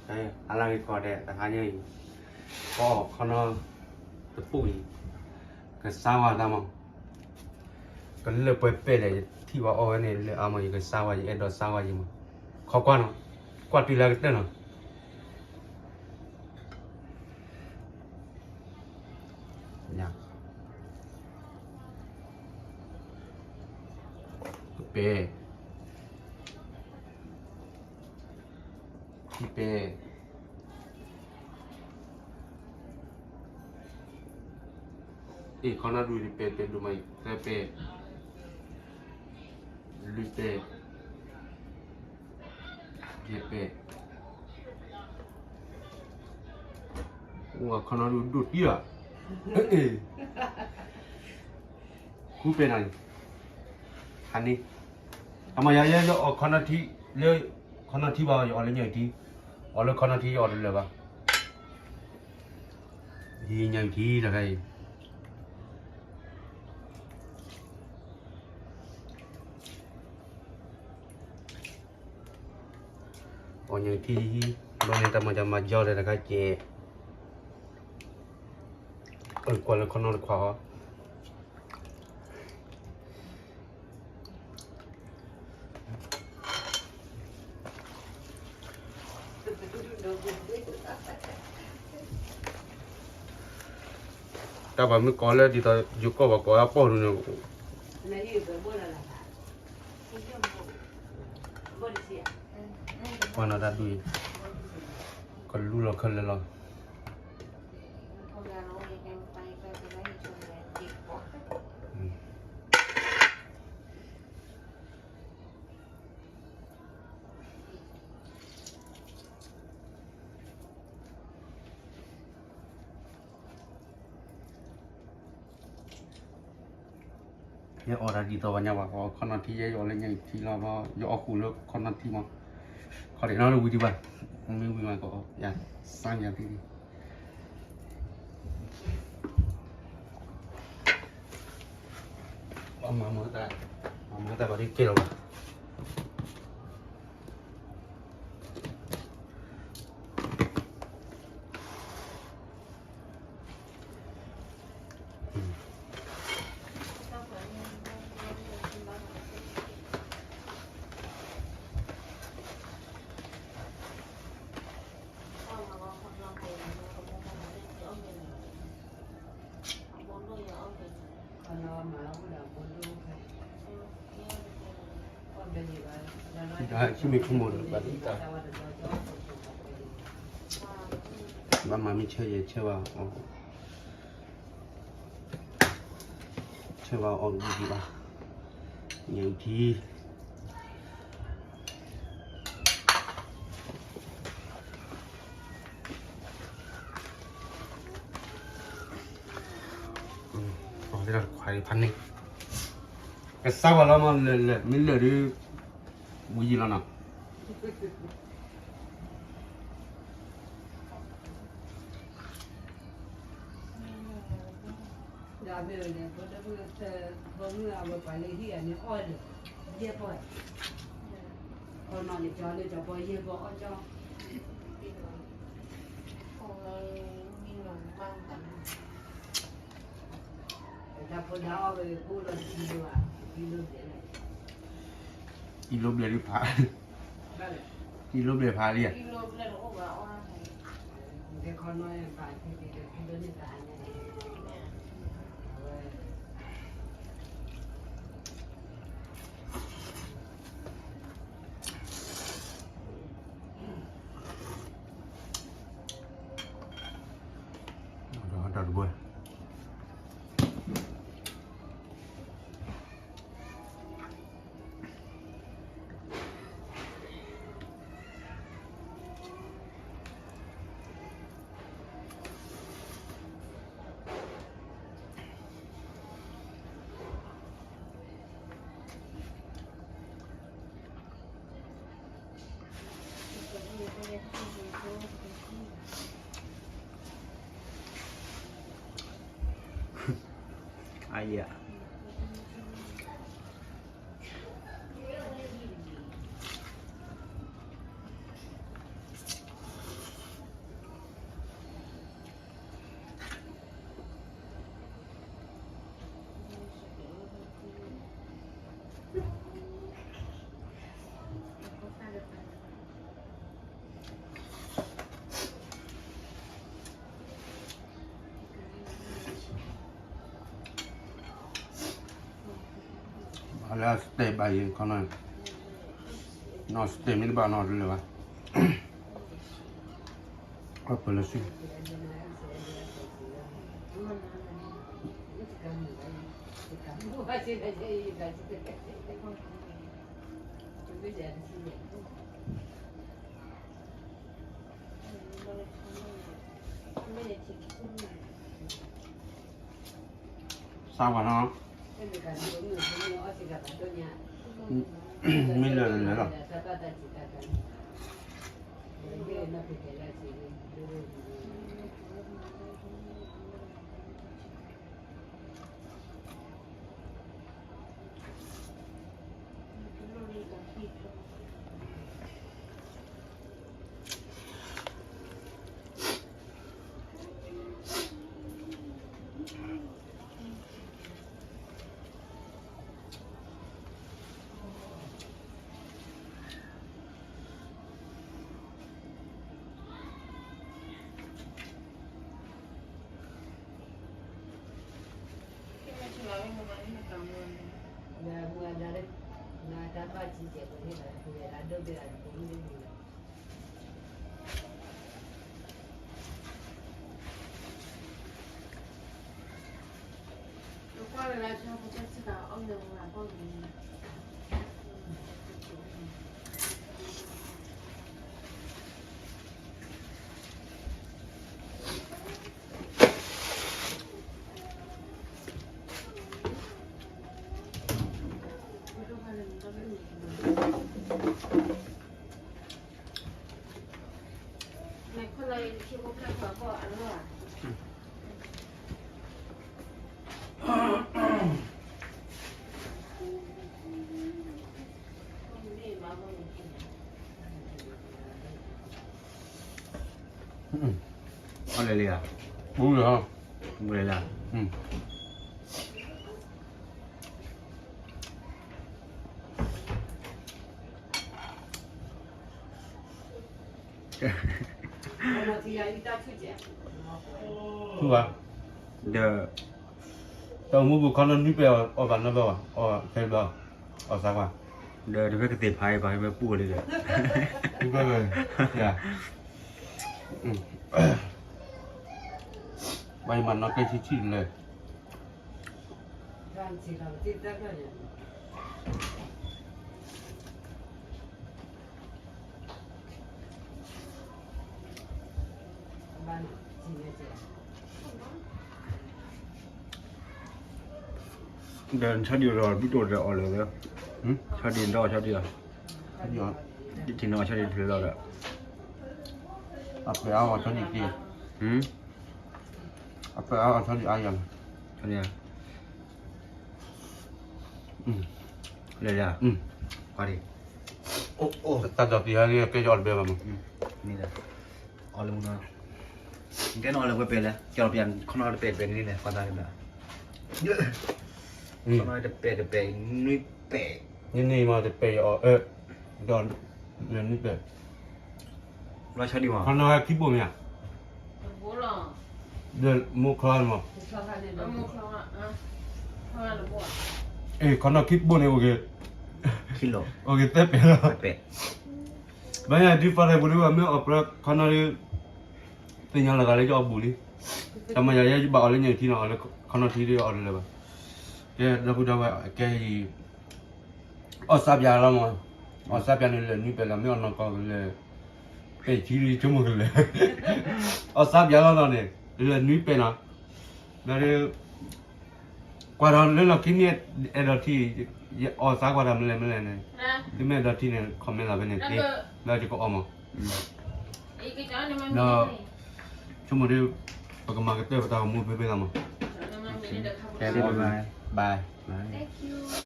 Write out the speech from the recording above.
အလၢဂ့ၤကိးဂၤဒဲး တဟါညါအံၤ ပအီၣ်ခီနီတပူၤအံၤ ကစၢ်ဝါတၢ်မး ကလၢာ်ပှဲၤပဲၢ်လဲၣ် ယထံၣ်ဝဲအီၣ်ဝဲန့ၣ် လၢအါမး ယကစၢ်ဝါ ယအဲၣ်ဒိးစၢ်ဝါယံၤမး ခီကွၢ်နီၤ ကွၢ်တုၤလၢအကတၢၢ်နီၤ ကပဲၢ် ခံပဲၢ် အ့ၣ် ခီနီဒူၣ်တပဲၢ် ပဲၢ်ဒိၣ်မးအံၤ သၢပဲၢ် လွံၢ်ပဲၢ် ယဲၢ်ပဲၢ် အိၣ်ခီနီဒူၣ်ဒိၣ်တံၢ်လီၤ အ့ၣ် ဃုပဲၢ်နၤန့ၣ် ဟါန့ၣ် အမၤယၤယဲလၢအီၣ်ခီနီထံ လၢခီနီထံဘၣ် ယအီၣ်လၢညၣ်အုၣ်ထံ အီၣ်လၢခီနီထံ ယအီၣ်တလၢာ်ဘၣ် ယညၣ်အုၣ်ထံတခါအံၤ အီၣ်ညၣ်အုၣ်ထံ ဘျီန့ၣ်တၢ်မၤကမၤကၠီဒီးတခါကဲ အၢ ကွၢ်လၢခီနီတခွါအီၤ တၢ်ပှၤမ့ၢ်ကိးလၢဒ်သိး ယိၤကီၢ်ပှၤကိးအပီၢ်ဒုးန့ၣ် ပှၤနီၢ်တၢ်ဒုးအံၤ ကလူလီၤခဲလၢာ်လီၤ ယအီၣ်တၢ်ဒ်သိးဘၣ်ညါဘၣ် အီၣ်ခီနီထံယဲ ယအီၣ်လၢညၣ်အုၣ်ထံလီၤဘျီ ယအီၣ်ဃုာ်လၢခီနီထံမး ခီဒံးနီၣ်လၢဝံၤဒံးဘၣ် မ့ၢ်ဝံၤမးကီး ယစၢ်ယၤသ့ၣ်သ့ၣ် မၤမၤတၢ် မၤမၤတၢ်ဘၣ်ဒ်ကဲလီၤဘၣ် ဆံမ့ၢ်ခီမိၣ်ဒီး ဘၣ်သံတၢ် ဘၣ်မၤမ့ၢ်ဆၢယဲၢ်ဆၢဘၣ်အီၤ ဆၢဘၣ်အီၤဂံၢ်ဂံၢ်ဘၣ် ညၣ်အုၣ်ထံ အီၣ်သ့ၣ်တခွါအံၤဖးန့ၣ် ကစၢ်ဝဲလီၤမး လၢာ်လၢာ် မ့ၢ်လၢာ်ဒုး ဝံၤယံၤလီၤနီၤ ဒီးမ့ၢ်ဝဲန့ၣ် ဖိဒိၣ်ဖိသၢ ဖိမုၣ်အဝဲပှၤလၢဟံၣ်အန့ၣ်အီၣ်ဒီး ယဲၢ်ပီၢ်, ခီနီၣ်န့ၣ် ကၠီလၢကၠီပီၢ်ယဲၢ်ပီၢ်အီၣ်ကၠီ တၢ်ဖိဒါအီၣ်ဝဲကိၣ်လီၤတံၤလိာ်ဧါ, တံၤလိာ်ဘျဲၣ်လီၤ, တံၤလိာ်ဘျဲၣ်ဒုးဖး, တံၤလိာ်ဘျဲၣ်ဖးလံဧါ, ဒီးတၢ်တဘိ အယၤ လၢစတဲးဘၣ်ယဲခီနီၤ, နီၢ်စတဲးမ့ၢ်တဘၣ်နီတလၢာ်ဘၣ်, အပၢၢ်လၢစု စၢ်ဝဲနီၤ, မ့ၢ်လၢာ်လၢာ်လီၤ. အီၣ်လဲၤလံဧါ, ဘူးလီၤ, ဘူးလီၤလံဧါ. ဘၣ်, ဒီး တၢ်အိၣ်မူပူၤခီနီၣ်နွံပဲာ်အီၣ်ဘၣ်နီတဘျီဘၣ်, အီၣ်ခဲတဘျီ, အီၣ်သးကွၢ်, ဒီးတဖဲကသ့ၣ်ဖးအံၤပှၤဟဲဝဲပူၣ်အီၤလံဒီး, ပှၤအံၤမၤနီၣ်ကဲထံထံၣ်လၢ ဒီးဆီဒံၣ်ဒီး ဘုတိၣ်ဒီးအီၣ်လၢာ်ဝဲ, ဆီဒံၣ်ဒီးဆီဒံၣ်, ဆီဒံၣ်ဒီးဆီဒံၣ်တဖျၢၣ်လီၤဒီး, အပၢ်အီၣ်ဆီဒံၣ်တ့ၢ်, အပၢ်အီၣ်ဆီဒံၣ်အါယၤလီၤ, လဲၤလၢ, ကွၢ်ဒံး, တၢ်ဒီးပယီၤကဲကီၢ်တဘဲဘၣ်မး, အီၣ်လၢမူနီၤ, ကဲနီၤအီၣ်လၢဝဲပဲာ်လဲၣ်, ကဲလီၤပယီၤခီနီတပဲာ်တပဲာ်န့ၣ်လဲၣ်, ကွၢ်သးကဘၣ်, ခီနီတပဲာ်တပဲာ် နွံပဲာ်, န့ၣ်န့ၣ်မးတပဲာ်အီၤ, ဒီး နွံပဲာ်, ဘျီဆီဒံၣ်မး ခီနီခံဘိမ့ၢ်ဧါ, ဒီးမိၢ်ခီမး, ခီနီခံဘိန့ၣ်အိၣ်ဂ့ၤ, အိၣ်ဂ့ၤသၢပဲာ်လီၤ, ဘၣ်ယၤဒ်ပှၤရဲၣ်ပူၤဒ်ဘၣ်မ့ၢ်အီၣ်ပြၢခီနီဒ် သ့ၣ်ညါလီၤဂာ်လၢယအီၣ်ဘူးလံ, တၢ်မၤယၤယဲယဘၣ်အီၣ်လၢညါထံနီၤ, ခီနီထံဒ်အီၣ်တလၢာ်ဘၣ်, ကဲဒီပုၢ်ဒီဝဲၢ်ကဲအံၤ, အီၣ်စးပၠးလီၤမး, အီၣ်စးပၠးန့ၣ်လၢာ်နွံပဲာ်လီၤ, မ့ၢ်အီၣ်နီၢ်ကီၢ်ကလဲၣ်, ပဲာ်ထံလံဆိကမိၣ်ကလဲၣ်, အီၣ်စးပၠးလီၤနီၤန့ၣ်, လၢာ်နွံပဲာ်နီၤ, ဒီး ကွၢ်ဒီးလၢလီၢ်ခံန့ၣ် အဲၣ်ဒိးထံၣ်, ယအီၣ်စးကွၢ်တၢ်မနုၤလဲၣ်မနုၤလဲၣ်န့ၣ်, သုမ့ၢ်အဲၣ်ဒိးထံၣ်န့ၣ် comment လီၤဖဲန့ၣ်သ့, လၢယကအီၣ်မး, ဒီး ဆိကမိၣ်ဒ် ပကမၤကတၢၢ်ပတၢ်ဂီၤမူဖဲဖဲလီၤမး, bye.